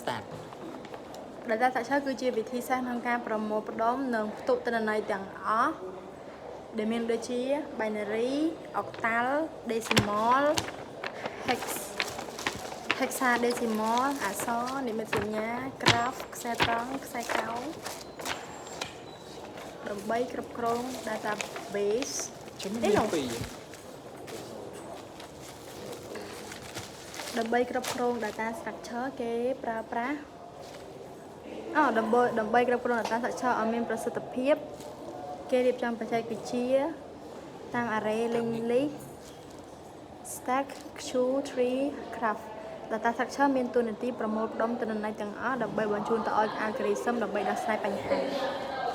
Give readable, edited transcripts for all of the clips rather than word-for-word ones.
stack Data structure គឺជាវិធីសាស្ត្រក្នុងការប្រមូលផ្ដុំនិងផ្ទុកទិន្នន័យទាំងអស់ដែលមានដូចជា binary, octal, decimal, hex, hexadecimal អក្សរនិមិត្តសញ្ញា graph ខ្សែត្រង់ខ្សែកោងដើម្បីគ្រប់គ្រង database ជំ អីនោះ នាញពីរ ដើម្បីគ្រប់គ្រង data structure គេប្រើប្រាស់អូដើម្បីគ្រប់គ្រង data structure ឲ្យមានប្រសិទ្ធភាព គេរៀបចំបច្ចេកវិទ្យាតាម array, linked list, stack, queue, tree, graph. Data structure មានតួនាទីប្រមូលផ្ដុំទិន្នន័យទាំងអស់ដើម្បីបញ្ជូនទៅឲ្យ algorithm ដើម្បីដោះស្រាយបញ្ហា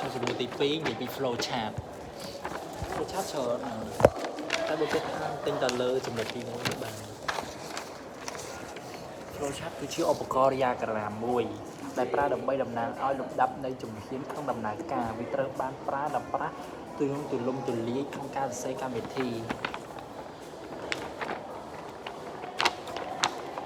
ចុះសំណួរទី2និយាយពី flow chart flow chart ច្រើនណាស់តែបើគិតថាទិញតែលើចំណុចទី1នេះបាន flow chart គឺជាឧបករណ៍ diagram មួយដែលប្រើដើម្បីតំណាងឲ្យលំដាប់នៃជំហានក្នុងដំណើរការវាត្រូវបានប្រើដល់ប្រាស់ទូលំទូលំទូលាយក្នុងការសរសេរកម្មវិធី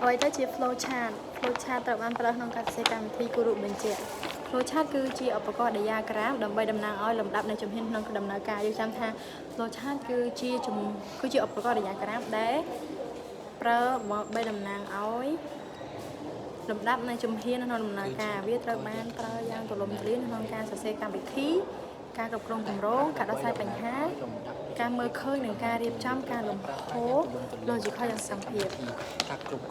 អ្វីទៅជា flow chart? Flow chart ត្រូវបានប្រើក្នុងការសរសេរកម្មវិធីគូរូបបញ្ជាក់ Flow chart គឺជាឧបករណ៍ diagram ដើម្បីតំណាងឲ្យលំដាប់នៃជំហានក្នុងដំណើរការយើងចាំថា flow chart គឺជាឧបករណ៍ diagram ដែលប្រើដើម្បីតំណាងឲ្យលំដាប់នៃជំហានក្នុងដំណើរការវាត្រូវបានប្រើយ៉ាងទូលំទូលាយក្នុងការសរសេរកម្មវិធី ការគ្រប់គ្រងគម្រោងការដោះស្រាយបញ្ហា ការមើលឃើញនិងការរៀបចំការលំហូរ logical យ៉ាងសកម្មភាព ការគ្រប់